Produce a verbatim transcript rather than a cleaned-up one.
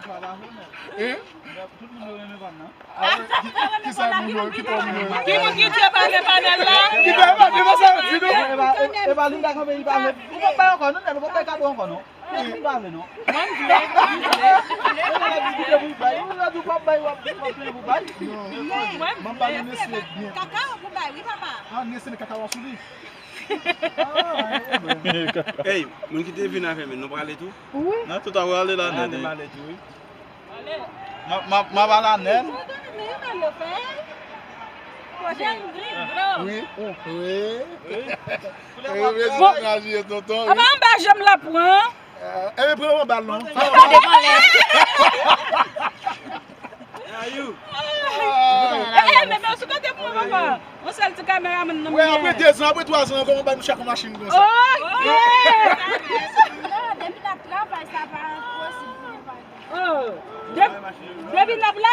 Hein? Tout moun yo renmen Vann nan. Ah, ki, ki sa moun yo, ki pa moun yo? Ki moun ki di yo pa renmen Vann la? Ki pa, ki pa sa yo di nou? E pa, e pa Linda kanpe, li pa vle. Ou pa bay ankò, non, Nèl, ou pa bay kado ankò, non. Ou pa vle, non. Mwen vle. Ou vle di kite pou bay. Ou vle di w pa bay, w ap, w ap plenyen pou bay. Mwen vle. Kaka pou bay, wi, papa. Ah, Nestlé kaka w sou li. Ey, moun ki te vin avè m, nou prale tou? Wi. Nan tout a prale la, Nèl. Prale tou, wi. M ap, m ap, m ap al a Nèl. Wi. Wi. Wi. Bon. Tonton, wi. Apa anba janm la pran? Eh, eh, pran yon bal non. Sa devan lè. Ayou. Eh, men, men, sou kote pou mwen, papa. Yon sèl ti kameramann nan. Wè, apre de zan, apre twa zan ankò, mwen bay nou chak yon machin konsa. Ok. Non, depi n ap travay, sa pa posib pou nou pa gen. Oh, de-, depi n ap